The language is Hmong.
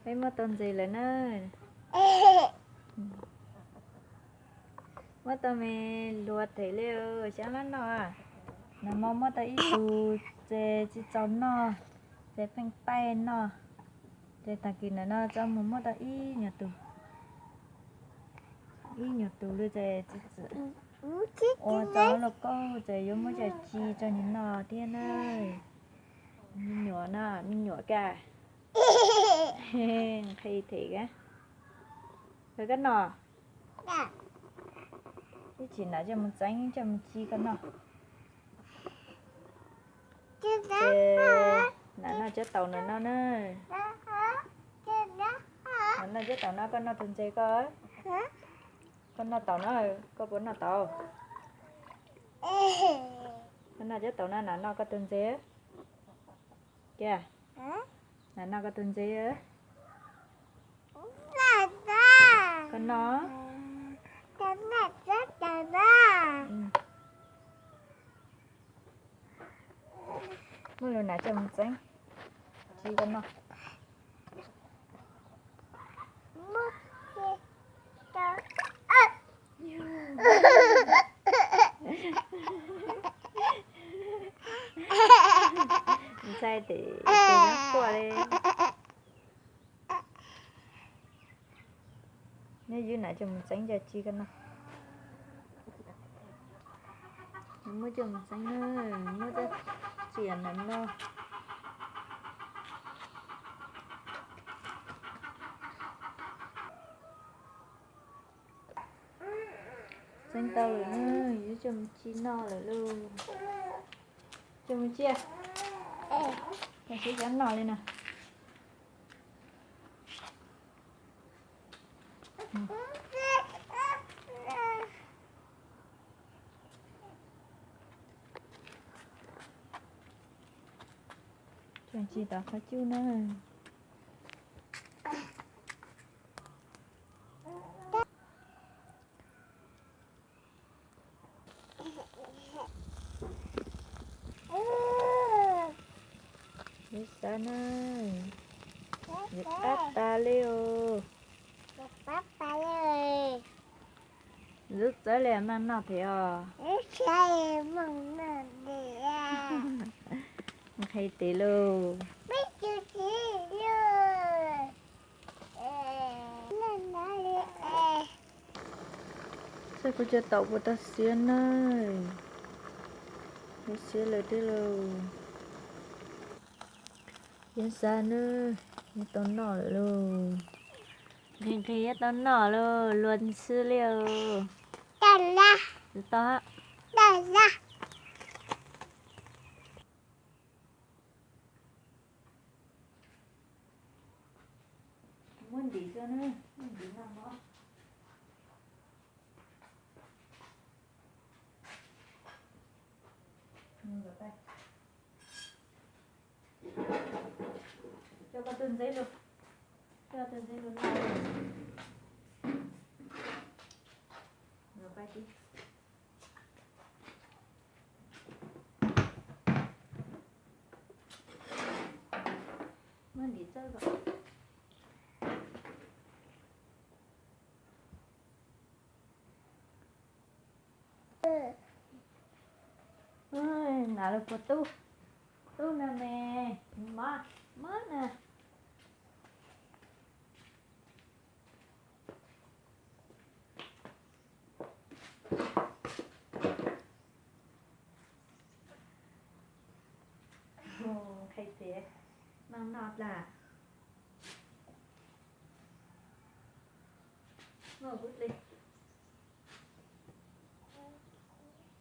Peb muab tau ntses lawm na. Muab tau me luag them li xyov lab noj. Nag hmo muab tau ib tug ces tsis txaus noj, ces pheej taij noj. Ces tag kis ntawm no tso mus muab tau ib nyuag tus, ib nyuag tus li ces txiv txwm ua tau lauj kaub ces yuav muab cov ci rau nws noj thiab na. Me nyuam no, me nyuam ka. Nqhis them ka. Koj noj. Ib chim nam coj mus txeeb coj mus ci koj noj. Ces nam noj cov taum nam no na. Nam noj cov taum no koj noj tus ntses koj. Koj noj taum no, koj puas noj taum? Koj noj cov taum no nam noj koj tus ntses. Kiag, nam noj koj tus ntses. Koj noj. Muab lus nam coj mus txeeb, ci koj noj. Ntxhais tes tes nyob quaj li. Neb ywg nam coj mus txeeb cov ci koj noj. Muab coj mus txeeb na, muab coj txiam nam no. Txeeb tau lawm na, yuav coj mus ci noj lawm lauj. Coj mus ci, coj mus ci noj li no. Coj ci tom qhov cub na. Yuav xav na, yuav qab tas li os. Lub txawb li mas noj thiab os. Nqhis tes lauj. Saib kuv cov taum puas tau xiav na. Yuav xiav lawm thiab lauj. Yuav xav na, yuav tau noj lawm lauj. Nqhis nqhis yuav tau noj lauj, luag ntxhi li os. Muab ntim xwb na, muab ntim noj mov. Coj koj tus ntxeev lug, coj tus ntxeev lug noj. Muab ntim txawb kom. Nam lug puag tub, tub no me, mob, mob na. Qhia tias noj noj dlawg. Muaj kuv dlej